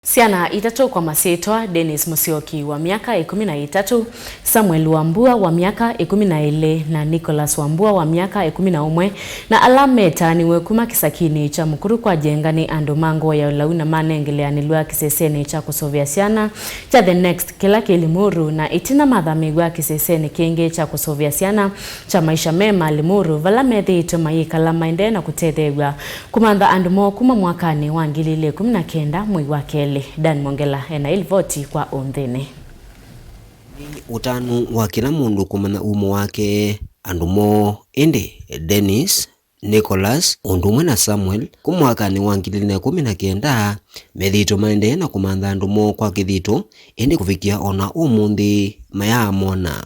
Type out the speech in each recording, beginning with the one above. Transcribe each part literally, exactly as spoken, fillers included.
Syana itatũ kwa masyĩtwa, Dennis Musyoki wa myaka ĩkũmi na ĩtatũ, Samuel Wambua wa myaka ĩkũmi na ĩlĩ, na Nicholas Wambua wa myaka ĩkũmi na ũmwe, na ala metaanĩw'e kuma kĩsakinĩ kya Mukuru kwa Njenga nĩ andũ ma ngoo ya ũlau na manengeleanĩlw'a kĩsesenĩ kya kũsũvĩa syana kya The Next kĩla kĩ Limuru, na ĩtina mathamĩĩw'a kĩsesenĩ kĩngĩ kya kũsũvĩa syana kya Maisha Mema Limuru, vala methĩĩtwe mayĩkala maendee na kũtetheew'a kũmantha andũ moo kuma mwakanĩ wa ngili ili ĩkũmi na kenda mwei wa kelĩ. Dan Mongela ena ĩlivoti kwa ũnthĩnĩ. Nĩ ũtanu wa kĩla mũndũ kũmanya umo wake, andũ moo. Ĩndĩ Dennis, Nicholas, ũndũ ũmwe na Samuel, kuma mwakanĩ wa ngili ili na ĩkũmi na kenda, methĩĩtwe maendee na kũmantha andũ moo kwa kĩthito, ĩndĩ kũvikĩa o na ũmũnthĩ mayaamona.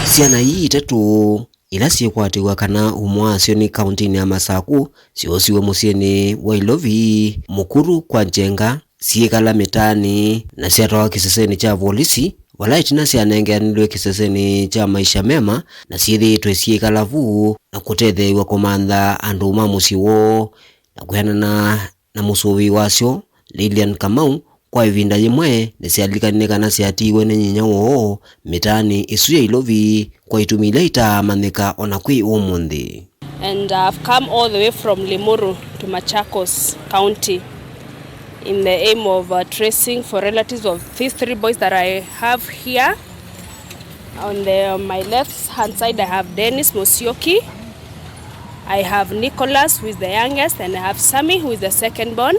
Syana ii itatũ, ila syĩkwatĩw'a kana umo wasyo nĩ kaũntĩnĩ ya Masaku, syoosiwe mũsyĩnĩ wa Ilovi, Mukuru kwa Njenga, syĩkala mĩtaanĩ, na syatwawa kĩsesenĩ kya volisi, vala ĩtina syanengeanĩlwe kĩsesenĩ kya Maisha Mema, na syĩthĩĩtwe syĩkala vu na kũtetheew'a kũmantha andũ ma mũsyĩ woo. Na kwĩanana na mũsũvĩi wasyo, Lilian Kamau, kwa ĩvinda yĩmwe nĩsyalikanile kana syatiiwe nĩ nyinya woo mĩtaanĩ ĩsu ya Ilovi kwa itumi ila itaamanyĩka o na kwĩ ũmũnthĩ. And I've come all the way from Limuru to Machakos County in the aim of, uh, tracing for relatives of these three boys that I have here. On the, on my left hand side, I have Dennis Musyoki, I have Nicholas, who is the youngest, and I have Sammy, who is the second born.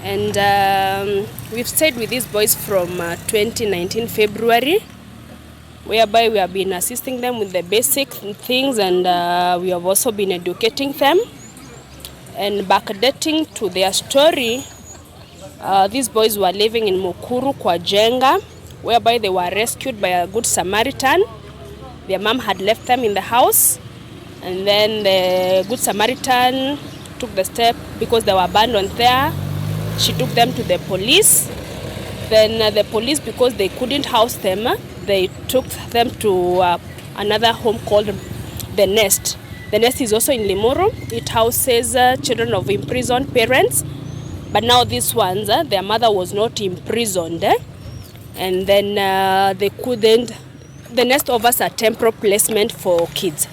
And, um, we've stayed with these boys from, uh, twenty nineteen February, whereby we have been assisting them with the basic things, and, uh, we have also been educating them. And backdating to their story, uh, these boys were living in Mukuru kwa Njenga, whereby they were rescued by a good Samaritan. Their mom had left them in the house, and then the good Samaritan took the step because they were abandoned there. She took them to the police. Then, uh, the police, because they couldn't house them, uh, they took them to, uh, another home called The Nest. The Nest is also in Limuru. It houses, uh, children of imprisoned parents. But now these ones, uh, their mother was not imprisoned, eh? And then, uh, they couldn't. The Nest offers a temporary placement for kids.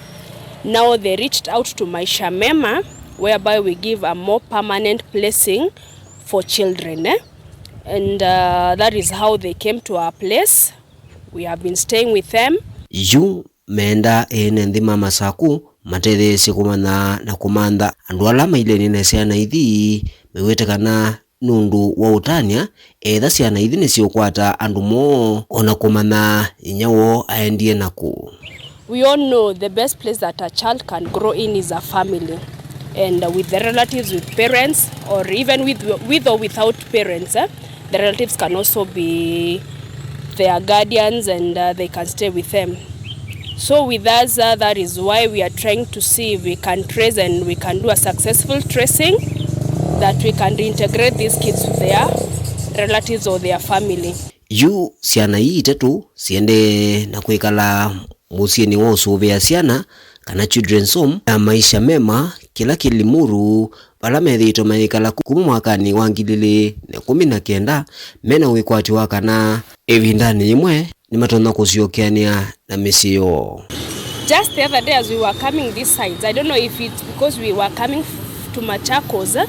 Now they reached out to Maisha Mema, whereby we give a more permanent placing for children, eh? And, uh, that is how they came to our place. We have been staying with them. Yu meenda ene nthĩ ma Masaku matetheesye kũmanya na kũmantha andũ ala mailenie na syana ithi mew'ĩte kana nũndũ wa ũtany'a, etha syana ithi nĩsyĩũkwata andũ moo, o na kũmanya inyia woo aendie nakũ. We all know the best place that a child can grow in is a family, and, uh, with the relatives, with parents, or even with, with or without parents, eh, the relatives can also be their guardians, and, uh, they can stay with them. So with us, uh, that is why we are trying to see if we can trace and we can do a successful tracing that we can reintegrate these kids to their relatives or their family. Yu syana ii itatũ siendee na kwĩkala mũsyĩnĩ wa ũsũvĩa syana, kana Children's Home ya Maisha Mema, kĩla kĩ Limuru, vala methĩĩtwe mayĩkala kuma mwakanĩ wa ngili ili na ĩkũmi na kenda, mena wĩkwatyo wa kana ĩvindanĩ yĩmwe nĩmatonya kũsyokeanĩa na mĩsyĩ yoo. Just the other day as we were coming these sides, I don't know if it's because we were coming f-, to Machakos, eh,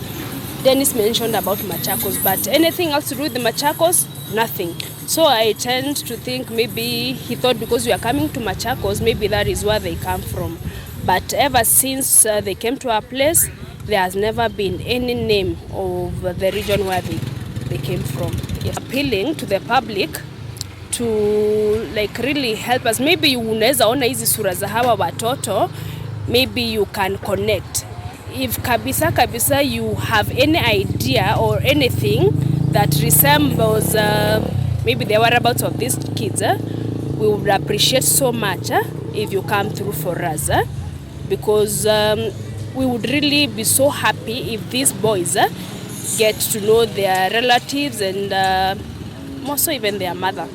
Dennis mentioned about Machakos, but anything else to do with Machakos, nothing. So I tend to think maybe he thought because we are coming to Machakos, maybe that is where they come from. But ever since, uh, they came to our place, there has never been any name of the region where they, they came from. Yes. Appealing to the public to, like, really help us. Maybe unaweza ona hizi sura za hawa watoto, maybe you can connect. If kabisa kabisa you have any idea or anything that resembles, uh, maybe the whereabouts of these kids, eh, we would appreciate so much, eh, if you come through for us, eh, because, um, we would really be so happy if these boys, eh, get to know their relatives and, uh, more so even their mother.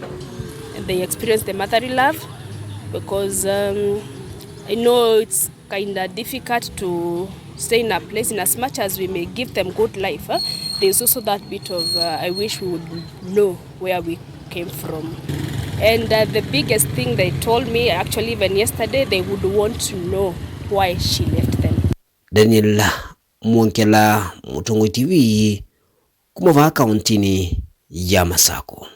And they experience the motherly love because, um, I know it's kinda difficult to stay in a place, in as much as we may give them good life, eh, There's also that bit of, uh, I wish we would know where we came from. And, uh, the biggest thing they told me, actually, even yesterday, they would want to know why she left them. Daniel Mwongela, Mũtongoi T V, kuma vaa kauntinĩ ya Masako.